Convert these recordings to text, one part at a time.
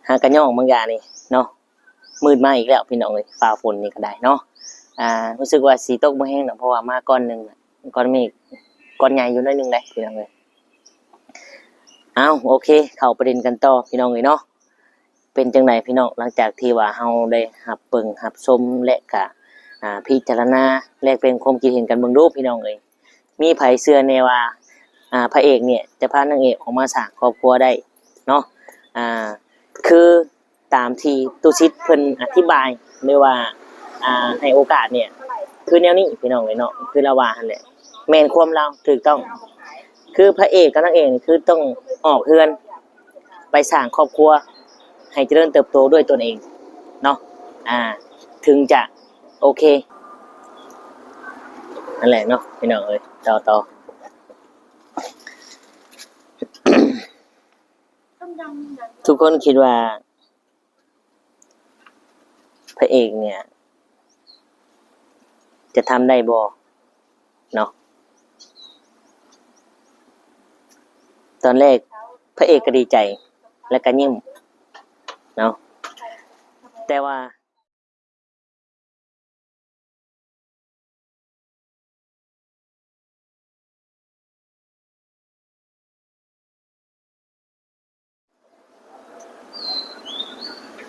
ອາ ກະຍ້ອນບາງຢ່າງນີ້ເນາະ ມືດມາອີກແລ້ວພີ່ນ້ອງເອີຍ. ຟ້າຝົນນີ້ກະໄດ້ເນາະ ອາ ຮູ້ສຶກວ່າຊິຕົກບໍ່ແຮງດອກ ເພາະວ່າມາກ້ອນໜຶ່ງ ກ້ອນເມກ ກ້ອນໃຫຍ່ຢູ່ໜ້ອຍໜຶ່ງເດ້ພີ່ນ້ອງເອີຍ. ເອົາ ໂອເຄ ເຂົ້າປະເດັນກັນຕໍ່ພີ່ນ້ອງເອີຍເນາະ. ເປັນຈັ່ງໃດພີ່ນ້ອງ ຫຼັງຈາກທີ່ວ່າເຮົາໄດ້ຮັບເບິ່ງຮັບຊົມ ແລະກະ ອາ ພິຈາລະນາ ແລກປ່ຽນຄວາມຄິດເຫັນກັນເບິ່ງດູພີ່ນ້ອງເອີຍ. ມີໃຜເຊື່ອແນ່ວ່າ ອາ ພະເອກນີ້ຈະພານາງເອກອອກມາສ້າງຄອບຄົວໄດ້ເນາະ? ອາ ຄືຕາມທີ່ຕຸສິດເພິ່ນອະທິບາຍ ຫຼືວ່າ ອາ ໃຫ້ໂອກາດນີ້ ຄືແນວນີ້ພີ່ນ້ອງເອີຍເນາະ ຄືລາວວ່າຫັ້ນແຫຼະ ແມ່ນຄວາມລາວ ຖືກຕ້ອງ. ຄືພະເອກກັບນາງເອກນີ້ ຄືຕ້ອງອອກເຮືອນ ໄປສ້າງຄອບຄົວໃຫ້ຈະເລີນເຕີບໂຕດ້ວຍຕົນເອງເນາະ ອາ ເຖິງຈະໂອເຄ ນັ້ນແຫຼະເນາະພີ່ນ້ອງເອີຍ. ຕໍ່ ຕໍ່ ທຸກຄົນຄິດວ່າ ພະເອກເນ່ຍ ຈະທຳໄດ້ບໍ່ເນາະ? ຕອນແລກພະເອກກະດີໃຈ ແລະກະຍິ້ມເນາະ ແຕ່ວ່າ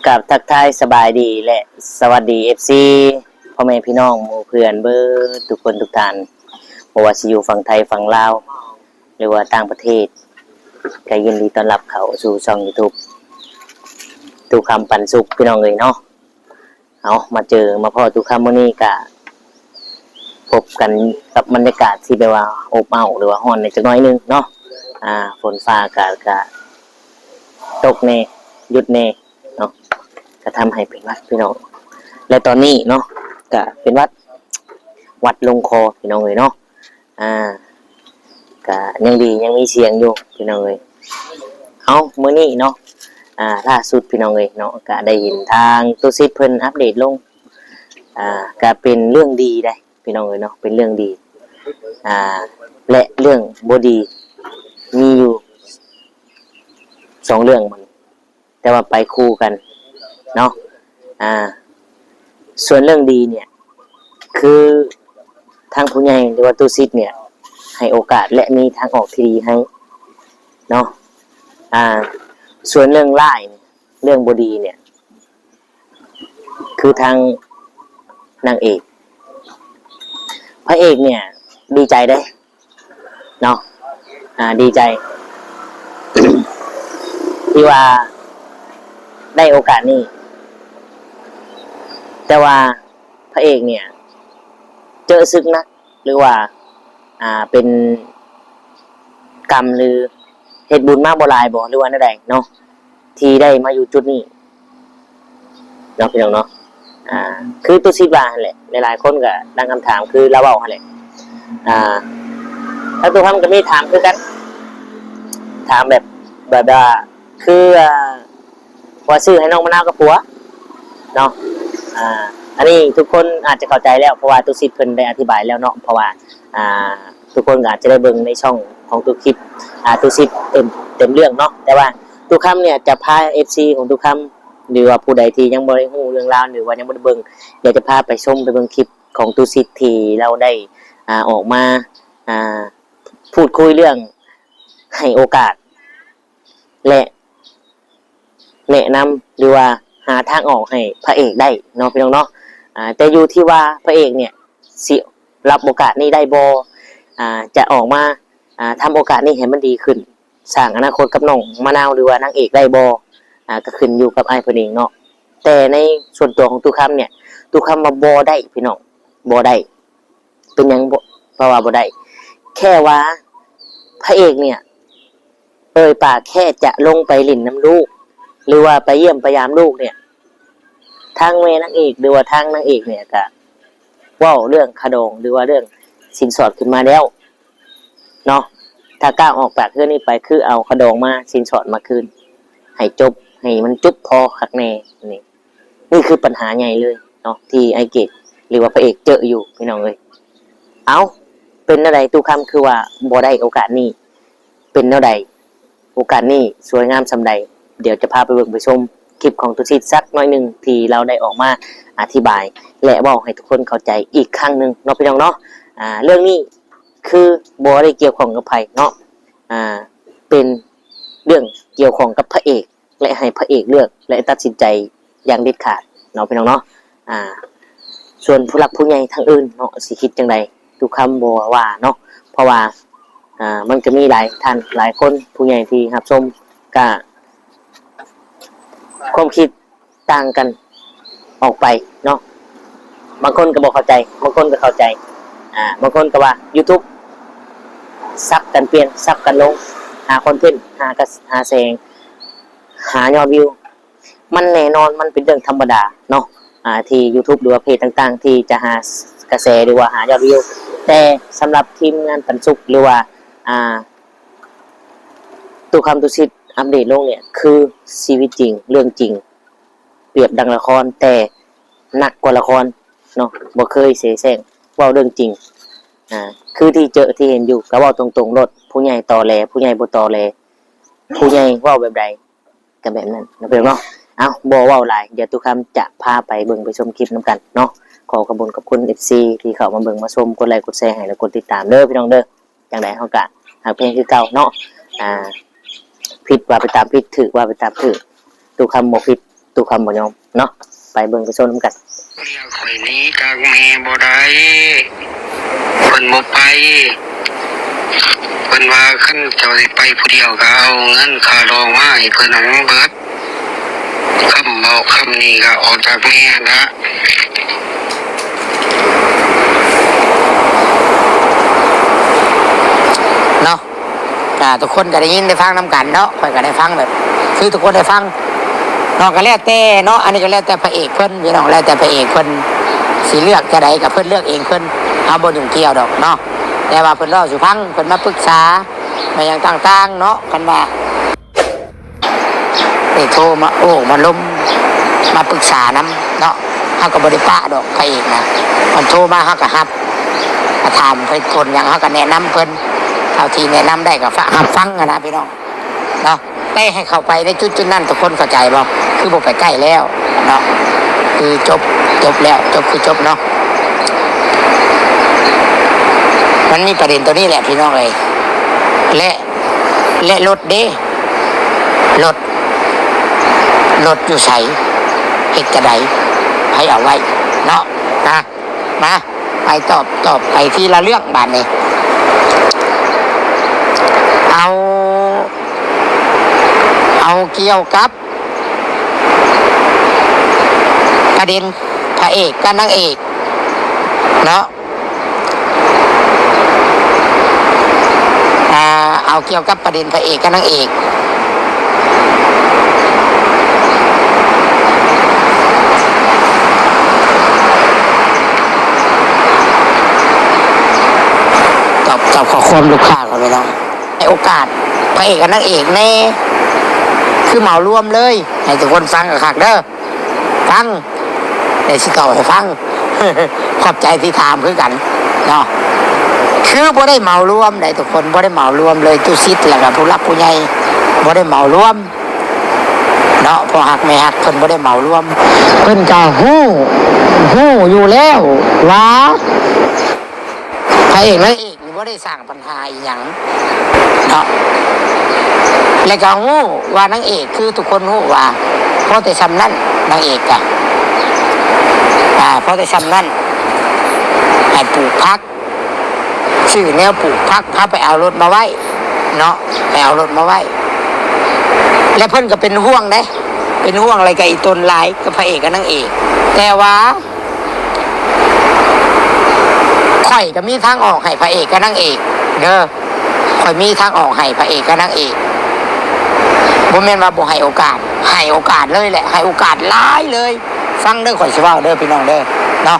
ກາບທັກທາຍສະບາຍດີ ແລະ ສະຫວັດດີ ເອັຟຊີ ພໍ່ແມ່ພີ່ນ້ອງໝູ່ເພື່ອນເບິດທຸກຄົນທຸກທ່ານ ບໍ່ວ່າຊິຢູ່ຝັ່ງໄທຝັ່ງລາວ ຫຼືວ່າຕ່າງປະເທດ ກະຍິນດີຕ້ອນຮັບເຂົ້າສູ່ຊ່ອງຢູທູບ ຕູ້ຄຳປັນສຸກ ພີ່ນ້ອງເອີຍເນາະ. ເອົາ ມາເຈີມາພໍ້ຕູ້ຄຳມື້ນີ້ກະພົບກັນກັບບັນຍາກາດທີ່ແບບວ່າອົບເອົ້າ ຫຼືວ່າຮ້ອນແດ່ຈັກໜ້ອຍໜຶ່ງເນາະ ອາ ຝົນຟ້າກະ ກະຕົກແດ່ ຢຸດແດ່ເນາະ ກະທຳໃຫ້ເປັນຫວັດພີ່ນ້ອງ ແລະຕອນນີ້ເນາະ ກະເປັນຫວັດ ຫວັດລົງຄໍພີ່ນ້ອງເອີຍເນາະ. ອາ ກະຍັງດີ ຍັງມີສຽງຢູ່ພີ່ນ້ອງເອີຍ. ເອົາ ມື້ນີ້ເນາະ ອາ ລ່າສຸດພີ່ນ້ອງເອີຍເນາະ ກະໄດ້ເຫັນທາງຕຸສິດເພິ່ນອັບເດດລົງ ອາ ກະເປັນເລື່ອງດີເດ້ພີ່ນ້ອງເອີຍເນາະ ເປັນເລື່ອງດີ ອາ ແລະເລື່ອງບໍ່ດີ ມີຢູ່ສອງເລື່ອງ ແຕ່ວ່າໄປຄູ່ກັນເນາະ ອາ ສ່ວນເລື່ອງດີເນ່ຍ ຄືທາງຜູ້ໃຫຍ່ ຫຼືວ່າຕຸສິດເນ່ຍ ໃຫ້ໂອກາດ ແລະ ມີທາງອອກທີ່ດີໃຫ້ເນາະ ອາ ສ່ວນເລື່ອງຮ້າຍ ເລື່ອງບໍ່ດີເນ່ຍ ຄືທາງນາງເອກ ພະເອກເນ່ຍ ດີໃຈເດ້ ເນາະ ອາ ດີໃຈ ທີ່ວ່າໄດ້ໂອກາດນີ້ ແຕ່ວ່າພະເອກເນ່ຍ ເຈີະສຶກໜັກ ຫຼືວ່າ ອາ ເປັນກຳ ຫຼືເຮັດບຸນມາບໍ່ຫຼາຍບໍ ຫຼືວ່າແນວໃດເນາະ ທີ່ໄດ້ມາຢູ່ຈຸດນີ້ເນາະ ພີ່ນ້ອງເນາະ. ອາ ຄືຕຸສິດວ່າຫັ້ນແຫຼະ ຫຼາຍໆຄົນກະຕັ້ງຄຳຖາມຄືລາວເວົ້າຫັ້ນແຫຼະ ອາ ທາງຕູ້ຄຳກະມີຖາມຄືກັນ ຖາມແບບ ແບບວ່າ ຄື ອາ ວ່າຊື້ໃຫ້ນ້ອງມະນາວກັບຜົວເນາະ ອາ ອັນນີ້ທຸກຄົນອາດຈະເຂົ້າໃຈແລ້ວ ເພາະວ່າຕຸສິດເພິ່ນໄດ້ອະທິບາຍແລ້ວເນາະ ເພາະວ່າ ອາ ທຸກຄົນກະອາດຈະໄດ້ເບິ່ງໃນຊ່ອງຂອງຕຸສິດ ອາ ຕຸສິດເຕັມ ເຕັມເລື່ອງເນາະ ແຕ່ວ່າຕູ້ຄຳເນ່ຍຈະພາເອັຟຊີຂອງຕູ້ຄຳ ຫຼືວ່າຜູ້ໃດທີ່ຍັງບໍ່ໄດ້ຮູ້ເລື່ອງລາວ ຫຼືວ່າຍັງບໍ່ໄດ້ເບິ່ງ ຢາກຈະພາໄປຊົມໄປເບິ່ງຄລິບຂອງຕຸສິດທີ່ລາວໄດ້ ອາ ອອກມາ ອາ ພູດຄຸຍເລື່ອງໃຫ້ໂອກາດ ແລະ ແນະນຳ ຫຼືວ່າຫາທາງອອກໃຫ້ພະເອກໄດ້ເນາະ ພີ່ນ້ອງເນາະ ອາ ແຕ່ຢູ່ທີ່ວ່າພະເອກເນ່ຍ ຊິຮັບໂອກາດນີ້ໄດ້ບໍ່ ອາ ຈະອອກມາ ອາ ທຳໂອກາດນີ້ໃຫ້ມັນດີຂຶ້ນ ສ້າງອະນາຄົດກັບນ້ອງມະນາວ ຫຼືວ່ານາງເອກໄດ້ບໍ່ ອາ ກະຂຶ້ນຢູ່ກັບອ້າຍເພິ່ນເອງເນາະ. ແຕ່ໃນສ່ວນຕົວຂອງຕູ້ຄຳເນ່ຍ ຕູ້ຄຳວ່າບໍ່ໄດ້ພີ່ນ້ອງ ບໍ່ໄດ້. ເປັນຫຍັງບໍ່ ເພາະວ່າບໍ່ໄດ້ ແຄ່ວ່າພະເອກເນ່ຍ ເອີ່ຍປາກແຄ່ຈະລົງໄປຫຼິ້ນນຳລູກ ຫຼືວ່າໄປຢ້ຽມໄປຢາມລູກເນ່ຍ ທາງແມ່ນາງເອກ ຫຼືວ່າທາງນາງເອກເນ່ຍ ກະເວົ້າເລື່ອງຄ່າດອງ ຫຼືວ່າເລື່ອງສິນສອດຂຶ້ນມາແລ້ວເນາະ. ຖ້າກ້າວອອກປາກເຮືອນນີ້ໄປ ຄືເອົາຄ່າດອງມາ ສິນສອດມາຄືນ ໃຫ້ຈົບ ໃຫ້ມັນຈົບພໍຄັກແນ່ນີ້. ນີ້ຄືບັນຫາໃຫຍ່ເລີຍເນາະ ທີ່ອ້າຍເກດ ຫຼືວ່າພະເອກເຈີຢູ່ ພີ່ນ້ອງເອີຍ. ເອົ້າ ເປັນແນວໃດ ຕູ້ຄຳຄືວ່າບໍ່ໄດ້ໂອກາດນີ້ ເປັນແນວໃດ ໂອກາດນີ້ສວຍງາມສ່ຳໃດ ດຽວຈະພາໄປເບິ່ງໄປຊົມ ຄລິບຂອງຕຸສິດສັກໜ້ອຍໜຶ່ງ ທີ່ລາວໄດ້ອອກມາອະທິບາຍ ແລະ ເວົ້າໃຫ້ທຸກຄົນເຂົ້າໃຈອີກຄັ້ງໜຶ່ງເນາະ ພີ່ນ້ອງເນາະ. ອ່າ ເລື່ອງນີ້ຄືບໍ່ໄດ້ກ່ຽວຂ້ອງກັບໃຜເນາະ, ອ່າ ເປັນເລື່ອງກ່ຽວຂ້ອງກັບພະເອກ ແລະ ໃຫ້ພະເອກເລືອກ ແລະ ຕັດສິນໃຈຢ່າງເດັດຂາດເນາະ ພີ່ນ້ອງເນາະ. ອ່າ ສ່ວນຜູ້ຫຼັກຜູ້ໃຫຍ່ທາງອື່ນເນາະ ຊິຄິດຈັ່ງໃດ ຕຸຄຳບໍ່ວ່າເນາະ, ເພາະວ່າ ອ່າ ມັນກໍມີຫຼາຍທ່ານຫຼາຍຄົນ ຜູ້ໃຫຍ່ທີ່ຮັບຊົມ ກະຄວາມຄິດຕ່າງກັນອອກໄປເນາະ. ບາງຄົນກໍບໍ່ເຂົ້າໃຈ ບາງຄົນກໍເຂົ້າໃຈ. ອ່າ ບາງຄົນກໍວ່າ YouTube ສັບກັນປ່ຽນ ສັບກັນລົງ ຫາຄອນເທັນ ຫາກະ ຫາແສງ ຫາຍອດວິວ. ມັນແນ່ນອນ ມັນເປັນເລື່ອງທຳມະດາເນາະ ອ່າ ທີ່ YouTube ຫຼືວ່າເພຈຕ່າງໆ ທີ່ຈະຫາ ສ- ກະແສ ຫຼືວ່າຫາຍອດວິວ. ແຕ່ສຳລັບທີມງານປັນສຸກ ຫຼືວ່າ ອ່າ ຕຸຄຳ ຕຸສິດ ອັບເດດລົງນີ້ ຄືຊີວິດຈິງ ເລື່ອງຈິງ ປຽບດັ່ງລະຄອນ ແຕ່ໜັກກວ່າລະຄອນເນາະ, ບໍ່ເຄີຍເສແສ້ງ ເວົ້າເລື່ອງຈິງ. ອ່າ ຄືທີ່ເຈີທີ່ເຫັນຢູ່ ກໍເວົ້າຕົງໆໂລດ, ຜູ້ໃຫຍ່ຕໍແຫຼ ຜູ້ໃຫຍ່ບໍ່ຕໍແຫຼ, ຜູ້ໃຫຍ່ເວົ້າແບບໃດ ກໍແບບນັ້ນເນາະ ພີ່ນ້ອງເນາະ. ເອົ້າ ບໍ່ເວົ້າຫຼາຍ ດຽວຕຸຄຳຈະພາໄປເບິ່ງໄປຊົມຄລິບນຳກັນເນາະ. ຂໍຂອບຄຸນຂອບຄຸນ ເອັຟຊີ ທີ່ເຂົ້າມາເບິ່ງມາຊົມ, ກົດໄລກົດແຊໃຫ້ ແລະ ກົດຕິດຕາມເດີ ພີ່ນ້ອງເດີ. ຈັ່ງໃດເຮົາກະຮັກແພງຄືເກົ່າເນາະ. ອ່າ ຜິດວ່າໄປຕາມຜິດ ຖືກວ່າໄປຕາມຖືກ, ຕຸຄຳບໍ່ຜິດ ຕຸຄຳບໍ່ຍອມເນາະ. ໄປເບິ່ງໄປຊົມນຳກັນ. ເມຍຂ້ອຍໜີຈາກແມ່ບໍ່ໄດ້ ເພິ່ນບໍ່ໄປ ເພິ່ນວ່າຄັນເຈົ້າຊິໄປຜູ້ດຽວກໍເອົາເງິນຄ່າດອງມາໃຫ້ເພິ່ນໃຫ້ມັນເບິດ. ຄຳເວົ້າຄຳນີ້ກໍອອກຈາກແມ່ຫັ້ນລະເນາະ. ກະທຸກຄົນກໍໄດ້ຍິນໄດ້ຟັງນຳກັນເນາະ, ຂ້ອຍກໍໄດ້ຟັງແບບ ຄືທຸກຄົນໄດ້ຟັງເນາະ. ກໍແລ້ວແຕ່ເນາະ, ອັນນີ້ກໍແລ້ວແຕ່ພະເອກເພິ່ນ ພີ່ນ້ອງ, ແລ້ວແຕ່ພະເອກເພິ່ນຊິເລືອກຈັ່ງໃດ ກໍເພິ່ນເລືອກເອງເພິ່ນ, ເຮົາບໍ່ຫຍຸ້ງກ່ຽວດອກເນາະ. ແຕ່ວ່າເພິ່ນເວົ້າສູ່ຟັງ, ເພິ່ນມາປຶກສາ ມາຫຍັງຕ່າງໆເນາະ. ຄັນວ່າ ໄດ້ໂທມາໂອ້ມາລົມມາປຶກສານຳເນາະ, ເຮົາກໍບໍ່ໄດ້ປະດອກພະເອກນະ. ມັນໂທມາເຮົາກໍຮັບ, ກໍຖາມເຫດຜົນຫຍັງເຮົາກໍແນະນຳເພິ່ນ, ເທົ່າທີ່ແນະນຳໄດ້ກໍຟັງ ຮັບຟັງຫັ້ນນະ ພີ່ນ້ອງເນາະ. ແຕ່ໃຫ້ເຂົ້າໄປໃນຈຸດໆນັ້ນ ທຸກຄົນເຂົ້າໃຈບໍ່? ຄືບໍ່ໄປໃກ້ແລ້ວເນາະ, ຄືຈົບ ຈົບແລ້ວ, ຈົບຄືຈົບເນາະ. ມັນມີປະເດັນໂຕນີ້ແຫຼະ ພີ່ນ້ອງເອີຍ. ແລະ ແລະລົດເດ້ ລົດ ລົດຢູ່ໃສ ເຮັດຈັ່ງໃດ ໃຜເອົາໄວ້ເນາະ. ນະ ມາ ໄປຕອບ ຕອບໄປທີລະເລື່ອງບາດນີ້. ເອົາ ເອົາກ່ຽວກັບປະເດັນພະເອກກັບນາງເອກເນາະ. ອ່າ ເອົາກ່ຽວກັບປະເດັນພະເອກກັບນາງເອກ ຕອບ ຕອບຂໍ້ຄວາມລູກຄ້າກ່ອນ ພີ່ນ້ອງ. ໃຫ້ໂອກາດພະເອກກັບນາງເອກແດ່ ຄືເໝົາລວມເລີຍ. ໃຫ້ທຸກຄົນຟັງຄັກໆເດີ. ຟັງ ແລ້ວຊິຕອບໃຫ້ຟັງ. ຂອບໃຈທີ່ຖາມຄືກັນເນາະ. ຄືບໍ່ໄດ້ເໝົາລວມໃດ໋ທຸກຄົນ, ບໍ່ໄດ້ເໝົາລວມເລີຍ. ຕຸສິດ ແລ້ວກໍຜູ້ຫຼັກຜູ້ໃຫຍ່ບໍ່ໄດ້ເໝົາລວມເນາະ. ພໍ່ຮັກແມ່ຮັກເພິ່ນບໍ່ໄດ້ເໝົາລວມ. ເພິ່ນກໍຮູ້ ຮູ້ຢູ່ແລ້ວວ່າ ພະເອກນາງເອກນີ້ບໍ່ໄດ້ສ້າງປັນຫາອີ່ຫຍັງເນາະ. ແລ້ວກໍຮູ້ວ່ານາງເອກ ຄືທຸກຄົນຮູ້ວ່າພໍແຕ່ຊ່ຳນັ້ນ, ນາງເອກກະ ອ່າ ພໍແຕ່ຊ່ຳນັ້ນ. ໃຫ້ປູກຜັກ ຊື້ແນວປູກຜັກ ພາໄປເອົາລົດມາໄວ້ເນາະ, ໄປເອົາລົດມາໄວ້. ແລະເພິ່ນກໍເປັນຫ່ວງເດ້ ເປັນຫ່ວງ ແລ້ວກໍອີ່ຕົນຫຼາຍກັບພະເອກກັບນາງເອກ. ແຕ່ວ່າ ຂ້ອຍກໍມີທາງອອກໃຫ້ພະເອກກັບນາງເອກເດີ, ຂ້ອຍມີທາງອອກໃຫ້ພະເອກກັບນາງເອກ. ບໍ່ແມ່ນວ່າບໍ່ໃຫ້ໂອກາດ, ໃຫ້ໂອກາດເລີຍແຫຼະ, ໃຫ້ໂອກາດຫຼາຍເລີຍ. ຟັງເດີ, ຂ້ອຍຊິເວົ້າເດີ ພີ່ນ້ອງເດີ ເນາະ.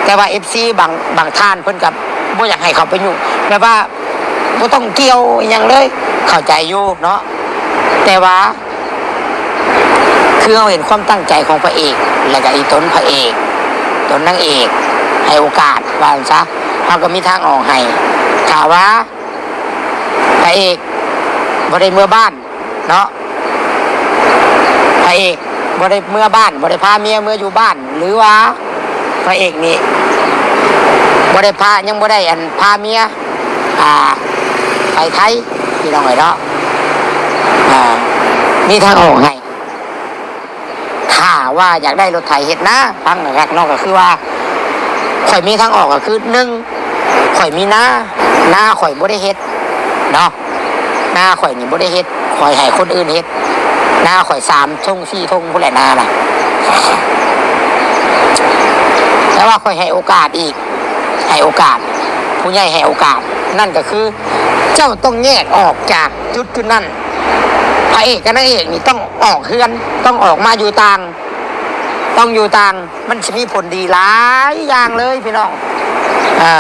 ແຕ່ວ່າເອັຟຊີບາງ ບາງທ່ານເພິ່ນກໍບໍ່ຢາກໃຫ້ເຂົ້າໄປຫຍຸ້ງ, ແບບວ່າບໍ່ຕ້ອງກ່ຽວອີ່ຫຍັງເລີຍ, ເຂົ້າໃຈຢູ່ເນາະ. ແຕ່ວ່າ ຄືເຮົາເຫັນຄວາມຕັ້ງໃຈຂອງພະເອກ ແລ້ວກໍອີ່ຕົນພະເອກ ຕົນນາງເອກ ໃຫ້ໂອກາດ ວ່າຊັ້ນຊະ, ເຮົາກໍມີທາງອອກໃຫ້. ຖ້າວ່າພະເອກບໍ່ໄດ້ເມືອບ້ານເນາະ, ພະ ເອກບໍ່ໄດ້ເມືອບ້ານ ບໍ່ໄດ້ພາເມຍເມືອຢູ່ບ້ານ ຫຼືວ່າພະເອກນີ້ບໍ່ໄດ້ພາ ຍັງບໍ່ໄດ້ອັນພາເມຍ ອ່າ ໄປໄທ ພີ່ນ້ອງເອີຍເນາະ ອ່າ ມີທາງອອກໃຫ້ ຖ້າວ່າຢາກໄດ້ລົດໄຖເຮັດນາ ຟັງຄັກໆເນາະ ກໍຄືວ່າ ຂ້ອຍມີທາງອອກກໍຄື ໜຶ່ງ ຂ້ອຍມີນາ ນາຂ້ອຍບໍ່ໄດ້ເຮັດເນາະ ນາຂ້ອຍນີ້ບໍ່ໄດ້ເຮັດ ຂ້ອຍໃຫ້ຄົນອື່ນເຮັດ ນາຂ້ອຍສາມທົ່ງສີ່ທົ່ງພຸ້ນແຫຼະນານະ ແຕ່ວ່າຂ້ອຍໃຫ້ໂອກາດອີກ ໃຫ້ໂອກາດ ຜູ້ໃຫຍ່ໃຫ້ໂອກາດ ນັ້ນກໍຄື ເຈົ້າຕ້ອງແຍກອອກຈາກຈຸດໆນັ້ນ ພະເອກກັບນາງເອກນີ້ຕ້ອງອອກເຮືອນ ຕ້ອງອອກມາຢູ່ຕ່າງ ຕ້ອງຢູ່ຕ່າງ ມັນຊິມີຜົນດີຫຼາຍຢ່າງເລີຍພີ່ນ້ອງ ເອີ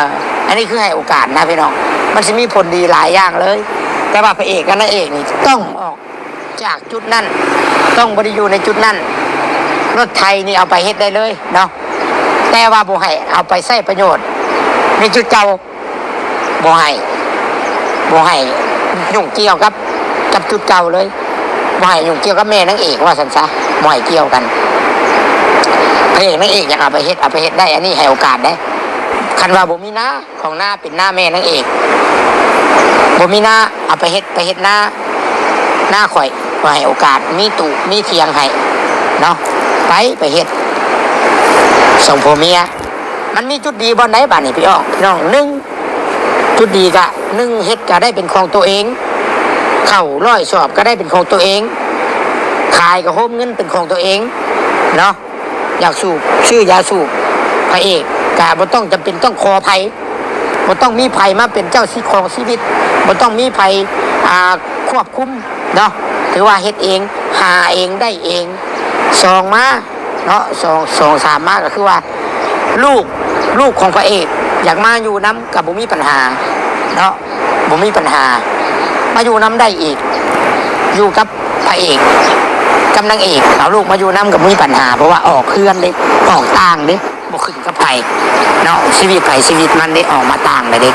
ອັນນີ້ຄືໃຫ້ໂອກາດນະພີ່ນ້ອງ ມັນຊິມີຜົນດີຫຼາຍຢ່າງເລີຍ ແຕ່ວ່າພະເອກກັບນາງເອກນີ້ຕ້ອງອອກຈາກຈຸດນັ້ນ ຕ້ອງບໍ່ໄດ້ຢູ່ໃນຈຸດນັ້ນ ລົດໄຖນີ້ເອົາໄປເຮັດໄດ້ເລີຍເນາະ ແຕ່ວ່າບໍ່ໃຫ້ເອົາໄປໃຊ້ປະໂຫຍດໃນຈຸດເກົ່າ ບໍ່ໃຫ້ ບໍ່ໃຫ້ຫຍຸ້ງກ່ຽວກັບ ກັບຈຸດເກົ່າເລີຍ ບໍ່ໃຫ້ຫຍຸ້ງກ່ຽວກັບແມ່ນາງເອກ ວ່າຊັ້ນຊະ ບໍ່ໃຫ້ກ່ຽວກັນ ພະເອກນາງເອກຢາກເອົາໄປເຮັດ ເອົາໄປເຮັດໄດ້ ອັນນີ້ໃຫ້ໂອກາດເດ້ ຄັນວ່າບໍ່ມີນາ ຂອງນາເປັນນາແມ່ນາງເອກ ບໍ່ມີນາ ເອົາໄປເຮັດ ໄປເຮັດນາ ນາຂ້ອຍ ກໍໃຫ້ໂອກາດ ມີຕູມີຖຽງໃຫ້ເນາະ ໄປ ໄປເຮັດ ສອງຜົວເມຍ ມັນມີຈຸດດີບ່ອນໃດບາດນີ້ພີ່ນ້ອງ ໜຶ່ງ ຈຸດດີກະ ໜຶ່ງ ເຮັດກະໄດ້ເປັນຂອງໂຕເອງ ເຂົ້າຮ້ອຍສອບກະໄດ້ເປັນຂອງໂຕເອງ ຂາຍກະໂຮມເງິນເປັນຂອງໂຕເອງເນາະ ຢາກສູບ ຊື້ຢາສູບ ພະເອກກະບໍ່ຕ້ອງຈຳເປັນຕ້ອງຂໍໃຜ ບໍ່ຕ້ອງມີໃຜມາເປັນເຈົ້າຊີວິດຄອງຊີວິດ ບໍ່ຕ້ອງມີໃຜ ອ່າ ຄວບຄຸມເນາະ ຖືວ່າເຮັດເອງ ຫາເອງ ໄດ້ເອງ ສອງມາເນາະ ສອງ ສອງສາມມາ ກໍຄືວ່າ ລູກ ລູກຂອງພະເອກ ຢາກມາຢູ່ນຳກໍບໍ່ມີບັນຫາເນາະ ບໍ່ມີບັນຫາ ມາຢູ່ນຳໄດ້ອີກ ຢູ່ກັບພະເອກ ກັບນາງເອກ ເອົາລູກມາຢູ່ນຳກໍບໍ່ມີບັນຫາ ເພາະວ່າອອກເຮືອນເດ້ ອອກຕ່າງເດ້ ບໍ່ຂຶ້ນກັບໃຜເນາະ ຊີວິດໃຜຊີວິດມັນເດ້ ອອກມາຕ່າງແລ້ວເດ້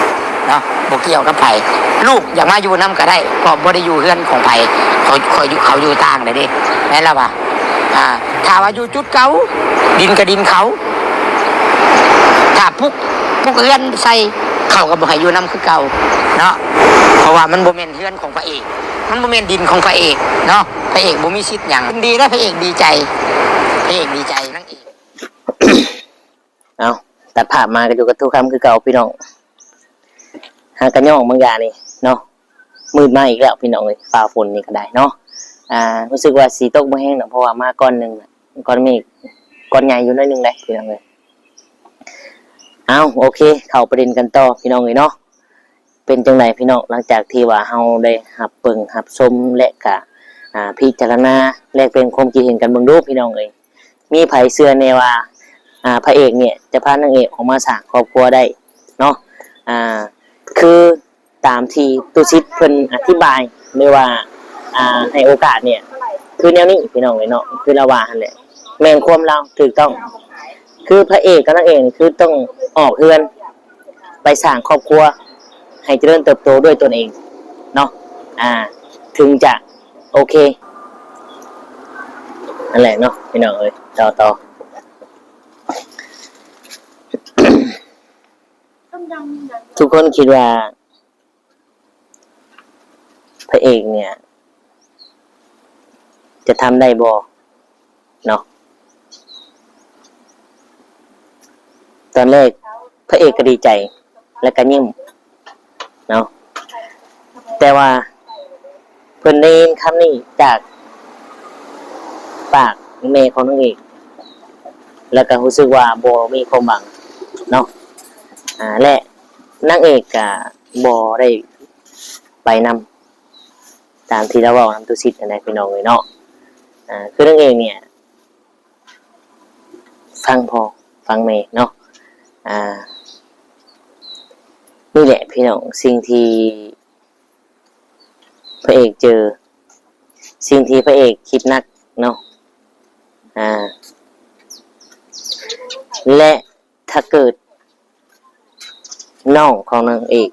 ເນາະ ບໍ່ກ່ຽວກັບໃຜ ລູກຢາກມາຢູ່ນຳກໍໄດ້ ເພາະບໍ່ໄດ້ຢູ່ເຮືອນຂອງໃຜ ເຂົາ ເຂົາຢູ່ ເຂົາຢູ່ຕ່າງແລ້ວເດ້ ແມ່ນລະວ່າ ອ່າ ຖ້າວ່າຢູ່ຈຸດເກົ່າ ດິນກໍດິນເຂົາ ຖ້າປຸກ ປຸກເຮືອນໃສ່ ເຂົາກໍບໍ່ໃຫ້ຢູ່ນຳຄືເກົ່າເນາະ ເພາະວ່າມັນບໍ່ແມ່ນເຮືອນຂອງພະເອກ ມັນບໍ່ແມ່ນດິນຂອງພະເອກເນາະ ພະເອກບໍ່ມີສິດຫຍັງ ດີແລ້ວ ພະເອກດີໃຈ ພະເອກດີໃຈ ນາງເອກ ເອົາ ຕັດພາບມາກໍຢູ່ກັບທຸກຄຳຄືເກົ່າພີ່ນ້ອງ ຫາກະຍ້ອງບາງຢ່າງນີ້ເນາະ ມືດມາອີກແລ້ວພີ່ນ້ອງເອີຍ ຟ້າຝົນນີ້ກໍໄດ້ເນາະ ອ່າ ຮູ້ສຶກວ່າຊິຕົກບໍ່ແຮງດອກ ເພາະວ່າມາກ້ອນໜຶ່ງ ກ້ອນເມກ ກ້ອນໃຫຍ່ຢູ່ໜ້ອຍໜຶ່ງເດ້ພີ່ນ້ອງເອີຍ ເອົາ ໂອເຄ ເຂົ້າປະເດັນກັນຕໍ່ພີ່ນ້ອງເອີຍເນາະ ເປັນຈັ່ງໃດພີ່ນ້ອງ ຫຼັງຈາກທີ່ວ່າເຮົາໄດ້ຮັບເບິ່ງຮັບຊົມ ແລະກະ ອ່າ ພິຈາລະນາ ແລກປ່ຽນຄວາມຄິດເຫັນກັນເບິ່ງດູພີ່ນ້ອງເອີຍ ມີໃຜເຊື່ອແນ່ວ່າ ອ່າ ພະເອກນີ້ຈະພານາງເອກອອກມາສ້າງຄອບຄົວໄດ້ເນາະ ອ່າ ຄືຕາມທີ່ຕຸສິດເພິ່ນອະທິບາຍ ຫຼືວ່າ ອ່າ ໃຫ້ໂອກາດນີ້ ຄືແນວນີ້ພີ່ນ້ອງເອີຍເນາະ ຄືລາວວ່າຫັ້ນແຫຼະ ແມ່ນຄວາມລາວ ຖືກຕ້ອງ ຄືພະເອກກັບນາງເອກນີ້ ຄືຕ້ອງອອກເຮືອນ ໄປສ້າງຄອບຄົວໃຫ້ຈະເລີນເຕີບໂຕດ້ວຍຕົນເອງເນາະ ອ່າ ເຖິງຈະໂອເຄ ນັ້ນແຫຼະເນາະພີ່ນ້ອງເອີຍ ຕໍ່ ຕໍ່ ທຸກຄົນຄິດວ່າ ພະເອກເນີ້ຍ ຈະທຳໄດ້ບໍ່ເນາະ? ຕອນແລກພະເອກກໍດີໃຈ ແລ້ວກໍຍິ້ມເນາະ, ແຕ່ວ່າເພິ່ນໄດ້ຍິນຄຳນີ້ຈາກປາກແມ່ຂອງນາງເອກ ແລ້ວກໍຮູ້ສຶກວ່າບໍ່ມີຄວາມຫວັງເນາະ, ອາ ແລະ ນາງເອກກໍບໍ່ໄດ້ໄປນຳ ຕາມທີ່ລາວເວົ້ານຳຕຸສິດຫັ້ນແຫຼະ ພີ່ນ້ອງເອີຍເນາະ. ອາ ຄືນາງເອກເນີ້ຍ ຟັງພໍ່ຟັງແມ່ເນາະ. ອາ ນີ້ແຫຼະພີ່ນ້ອງ ສິ່ງທີ່ພະເອກເຈີ ສິ່ງທີ່ພະເອກຄິດໜັກເນາະ. ອາ ແລະ ຖ້າເກີດນ້ອງຂອງນາງເອກ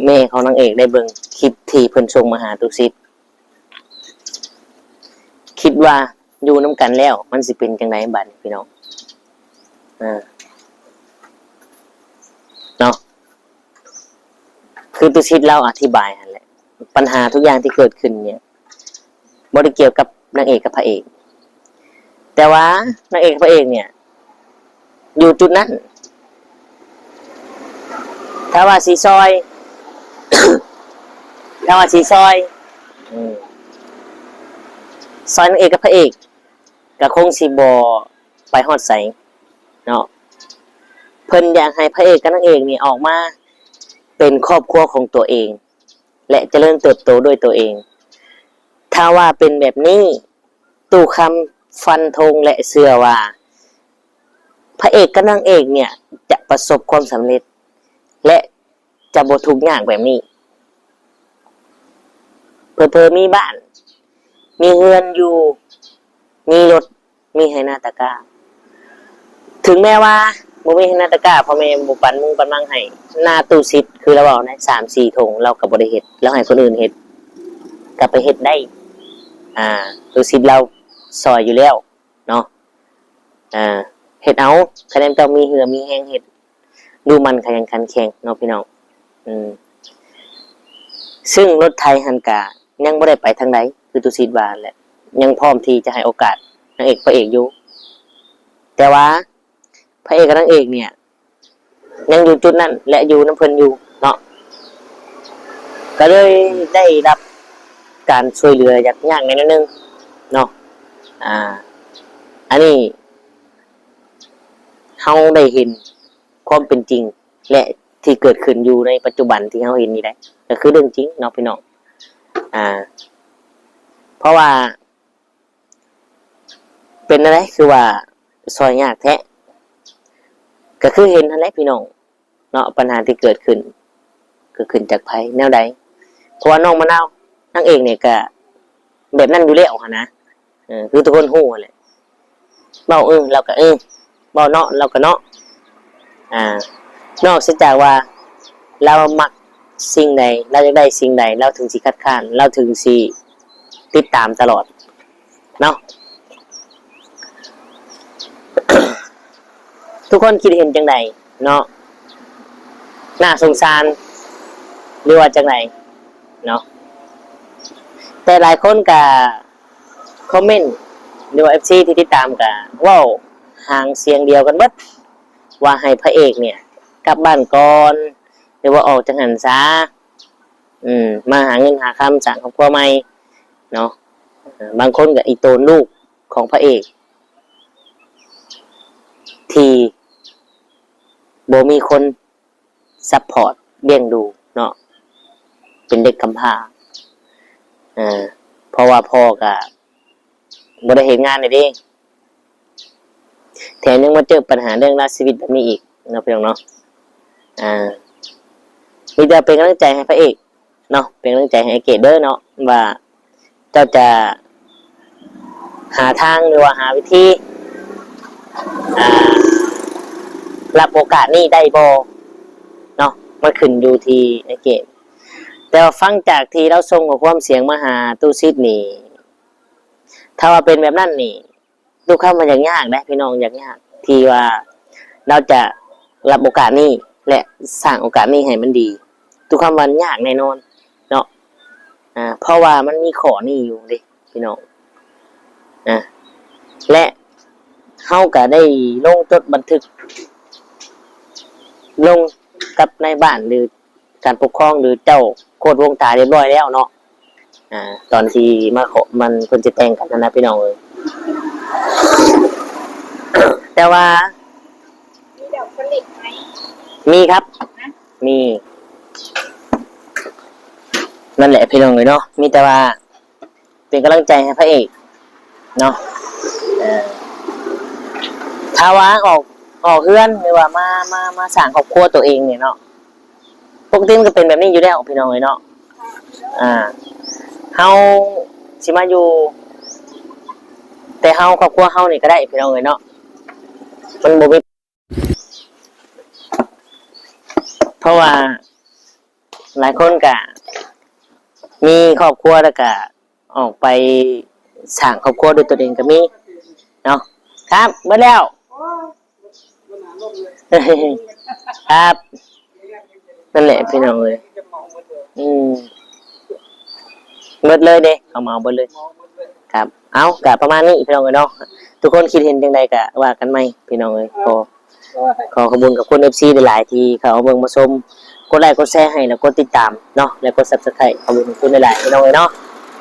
ແມ່ຂອງນາງເອກໄດ້ເບິ່ງຄລິບທີ່ເພິ່ນສົ່ງມາຫາຕຸສິດ ຄິດວ່າ ຢູ່ນຳກັນແລ້ວ ມັນຊິເປັນຈັ່ງໃດບາດນີ້ພີ່ນ້ອງ? ເອີ ເນາະ ຄືຕຸສິດລາວອະທິບາຍຫັ້ນແຫຼະ, ບັນຫາທຸກຢ່າງທີ່ເກີດຂຶ້ນເນີ້ຍ ບໍ່ໄດ້ກ່ຽວກັບນາງເອກກັບພະເອກ, ແຕ່ວ່ານາງເອກກັບພະເອກເນີ້ຍ ຢູ່ຈຸດນັ້ນ ຖ້າວ່າຊິຊ່ອຍ ຖ້າວ່າຊິຊ່ອຍ ອືມ ຊ່ອຍນາງເອກກັບພະເອກ ກໍຄົງຊິບໍ່ໄປຮອດໃສເນາະ. ເພິ່ນຢາກໃຫ້ພະເອກກັບນາງເອກນີ້ອອກມາເປັນຄອບຄົວຂອງຕົວເອງ ແລະ ຈະເລີນເຕີບໂຕດ້ວຍຕົວເອງ. ຖ້າວ່າເປັນແບບນີ້ ຕູ້ຄຳຟັນທົງ ແລະ ເຊື່ອວ່າ ພະເອກກັບນາງເອກເນີ້ຍ ຈະປະສົບຄວາມສຳເລັດ ແລະ ຈະບໍ່ທຸກຍາກແບບນີ້. ເຜີໆມີບ້ານ ມີເຮືອນຢູ່ ມີລົດ ມີໄຮ່ນາຕາກ້າ. ເຖິງແມ້ວ່າບໍ່ມີໄຮ່ນາຕາກ້າ ພໍ່ແມ່ບໍ່ປັນມຸງປັນມັງໃຫ້, ນາຕູ້ສິດ ຄືລາວເວົ້ານະ ສາມສີ່ຖົງ ລາວກໍບໍ່ໄດ້ເຮັດ, ລາວໃຫ້ຄົນອື່ນເຮັດ ກໍໄປເຮັດໄດ້. ອ່າ ຕູ້ສິດລາວຊ່ອຍຢູ່ແລ້ວເນາະ. ອ່າ ເຮັດເອົາ, ຄະແນນເຈົ້າມີເຫື່ອມີແຮງເຮັດ ດຸໝັ່ນຂະຫຍັນຂັນແຂງເນາະພີ່ນ້ອງ. ອືມ ຊຶ່ງລົດໄຖຫັ້ນກະຍັງບໍ່ໄດ້ໄປທາງໃດ ຄືຕຸສິດວ່າແຫຼະ, ຍັງພ້ອມທີ່ຈະໃຫ້ໂອກາດນາງເອກພະເອກຢູ່, ແຕ່ວ່າພະເອກກັບນາງເອກເນີ້ຍ ຍັງຢູ່ຈຸດນັ້ນ ແລະ ຢູ່ນຳເພິ່ນຢູ່ເນາະ, ກໍເລີຍໄດ້ຮັບການຊ່ວຍເຫຼືອຢາກຍາກແດ່ໜ້ອຍໜຶ່ງເນາະ. ອ່າ ອັນນີ້ ເຮົາໄດ້ເຫັນຄວາມເປັນຈິງ ແລະ ທີ່ເກີດຂຶ້ນຢູ່ໃນປັດຈຸບັນທີ່ເຮົາເຫັນນີ້ໄດ໋ ກໍຄືເລື່ອງຈິງເນາະພີ່ນ້ອງ. ອ່າ ເພາະວ່າເປັນແນວໃດ ຄືວ່າຊ່ອຍຍາກແທ້ ກໍຄືເຫັນຫັ້ນແຫຼະພີ່ນ້ອງເນາະ. ບັນຫາທີ່ເກີດຂຶ້ນ ເກີດຂຶ້ນຈາກໃຜ ແນວໃດ? ເພາະວ່ານ້ອງມະນາວນາງເອກນີ້ກໍແບບນັ້ນຢູ່ແລ້ວຫັ້ນນະ. ເອີ ຄືທຸກຄົນຮູ້ຫັ້ນແຫຼະ, ເວົ້າ ເອີ ລາວກໍ ເອີ ເວົ້າເນາະ ລາວກໍເນາະ. ອ່າ ນອກເສຍຈາກວ່າລາວມັກສິ່ງໃດ ລາວຢາກໄດ້ສິ່ງໃດ ລາວເຖິງຊິຄັດຄ້ານ ລາວເຖິງຊິຕິດຕາມຕະຫຼອດເນາະ. ທຸກຄົນຄິດເຫັນຈັ່ງໃດເນາະ? ໜ້າສົງສານ ຫຼືວ່າຈັ່ງໃດເນາະ? ແຕ່ຫຼາຍຄົນກໍ ຄອມເມັນ ຫຼືວ່າເອັຟຊີທີ່ຕິດຕາມກໍເວົ້າຫາງສຽງດຽວກັນເບິດ ວ່າໃຫ້ພະເອກເນີ້ຍກັບບ້ານກ່ອນ ຫຼືວ່າອອກຈາກຫັ້ນຊາ ອືມ ມາຫາເງິນຫາຄຳສ້າງຄອບຄົວໃໝ່ເນາະ. ບາງຄົນກໍອີ່ຕົນລູກຂອງພະເອກ ທີ່ບໍ່ມີຄົນ ຊັບພອດລ້ຽງດູເນາະ ເປັນເດັກກຳພ້າ ເອີ ເພາະວ່າພໍ່ກະບໍ່ໄດ້ເຮັດງານແລ້ວເດ້ ແຖມຍັງມາເຈີບັນຫາເລື່ອງລາວຊີວິດແບບນີ້ອີກເນາະ ພີ່ນ້ອງເນາະ. ອ່າ ມີແຕ່ເປັນກຳລັງໃຈໃຫ້ພະເອກ ເນາະ ເປັນກຳລັງໃຈໃຫ້ອ້າຍເກດເດີເນາະ ວ່າເຈົ້າຈະຫາທາງ ຫຼືວ່າຫາວິທີ ອ່າ ຮັບໂອກາດນີ້ໄດ້ບໍ່ເນາະ ມັນຂຶ້ນຢູ່ທີ່ອ້າຍເກດ. ແຕ່ວ່າຟັງຈາກທີ່ລາວສົ່ງຂໍ້ຄວາມສຽງມາຫາຕູ້ສິດນີ້ ຖ້າວ່າເປັນແບບນັ້ນນີ້ ຕຸຄຳວ່າຢາກຍາກເດ້ພີ່ນ້ອງ ຢາກຍາກທີ່ວ່າລາວຈະຮັບໂອກາດນີ້ ແລະ ສ້າງໂອກາດນີ້ໃຫ້ມັນດີ ຕຸຄຳວ່າຍາກແນ່ນອນເນາະ. ອ່າ ເພາະວ່າມັນມີຂໍ້ນີ້ຢູ່ເດ້ພີ່ນ້ອງ ອ່າ ແລະ ເຮົາກະໄດ້ລົງຈົດບັນທຶກ ລົງກັບນາຍບ້ານ ຫຼື ການປົກຄອງ ຫຼື ເຈົ້າໂຄດວົງຕາຮຽບຮ້ອຍແລ້ວເນາະ ອ່າ ຕອນທີ່ມາຂໍ ມັນ ເພິ່ນຈະແຕ່ງກັນຫັ້ນນະພີ່ນ້ອງເອີຍ. ແຕ່ວ່າ ມີດອກຜະລິດໄໝ? ມີຄັບ ຮະ? ມີ ນັ້ນແຫຼະພີ່ນ້ອງເອີຍເນາະ ມີແຕ່ວ່າ ເປັນກຳລັງໃຈໃຫ້ພະເອກເນາະ. ເອີ ຖ້າວ່າອອກ ອອກເຮືອນ ຫຼືວ່າມາ ມາ ມາສ້າງຄອບຄົວຕົວເອງນີ້ເນາະ ປົກກະຕິມັນກໍເປັນແບບນີ້ຢູ່ແລ້ວພີ່ນ້ອງເອີຍເນາະ. ອ່າ ເຮົາຊິມາຢູ່ແຕ່ເຮົາ ຄອບຄົວເຮົານີ້ກໍໄດ້ພີ່ນ້ອງເອີຍເນາະ ມັນບໍ່ມີ ເພາະວ່າຫຼາຍຄົນກະມີຄອບຄົວ ແລ້ວກະອອກໄປ ສ້າງຄອບຄົວດ້ວຍຕົນເອງກໍມີເນາະ. ຄັບ ເບິດແລ້ວ ຄັບ ນັ້ນແຫຼະພີ່ນ້ອງເອີຍ ອືມ ເບິດເລີຍເດ້ ເຂົາເໝົາເບິດເລີຍ. ຄັບ ເອົາ ກະປະມານນີ້ພີ່ນ້ອງເອີຍເນາະ. ທຸກຄົນຄິດເຫັນຈັ່ງໃດກະວ່າກັນໃໝ່ພີ່ນ້ອງເອີຍ. ຂໍ ຂໍຂອບຄຸນຂອບຄຸນເອັຟຊີຫຼາຍໆ ທີ່ເຂົ້າມາເບິ່ງມາຊົມ, ກົດໄລກົດແຊໃຫ້ ແລະ ກົດຕິດຕາມເນາະ ແລະ ກົດ Subscribe. ຂອບຄຸນຂອບຄຸນຫຼາຍໆ ພີ່ນ້ອງເອີຍເນາະ.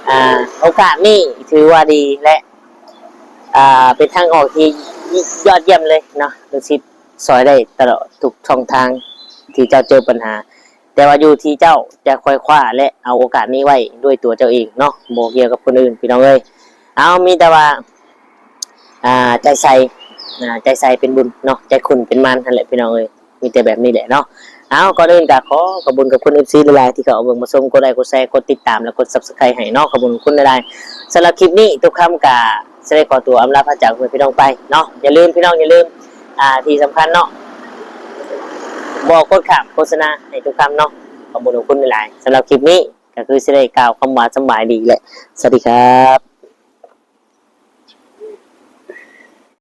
ອ່າ ໂອກາດນີ້ຖືວ່າດີ ແລະ ອ່າ ເປັນທາງອອກທີ່ຍອດຢ້ຽມເລີຍເນາະ. ລູກສິດຊ່ອຍໄດ້ຕະຫຼອດທຸກຊ່ອງທາງທີ່ເຈົ້າເຈີບັນຫາ. ແຕ່ວ່າຢູ່ທີ່ເຈົ້າຈະໄຂວ່ຄວ້າ ແລະ ເອົາໂອກາດນີ້ໄວ້ດ້ວຍຕົວເຈົ້າເອງເນາະ, ບໍ່ກ່ຽວກັບຄົນອື່ນພີ່ນ້ອງເອີຍ. ເອົາ ມີແຕ່ວ່າ ອ່າ ໃຈໃສ່ ອ່າ ໃຈໃສ່ເປັນບຸນເນາະ, ໃຈຂຸ້ນເປັນມານຫັ້ນແຫຼະພີ່ນ້ອງເອີຍ. ມີແຕ່ແບບນີ້ແຫຼະເນາະ. ເອົາ ກ່ອນອື່ນກໍຂໍຂອບຄຸນຂອບຄຸນເອັຟຊີຫຼາຍໆ ທີ່ເຂົ້າມາເບິ່ງມາຊົມ, ກົດໄລກົດແຊ ກົດຕິດຕາມ ແລະ ກົດ Subscribe ໃຫ້ເນາະ. ຂອບຄຸນຂອບຄຸນຫຼາຍໆ. ສຳລັບຄລິບນີ້ ຕຸກຄຳກໍ ຊິໄດ້ຂໍຕົວອຳລາພາຈາກພໍ່ແມ່ພີ່ນ້ອງໄປເນາະ. ຢ່າລືມພີ່ນ້ອງ ຢ່າລືມ ອ່າ ທີ່ສຳຄັນເນາະ ບໍ່ກົດຂ້າມໂຄສະນາໃຫ້ຕຸກຄຳເນາະ. ຂອບຄຸນຂອບຄຸນຫຼາຍໆ. ສຳລັບຄລິບນີ້ກໍຄືຊິໄດ້ກ່າວຄຳວ່າສຳບາຍດີ ແລະ ສະຫວັດດີຄັບ.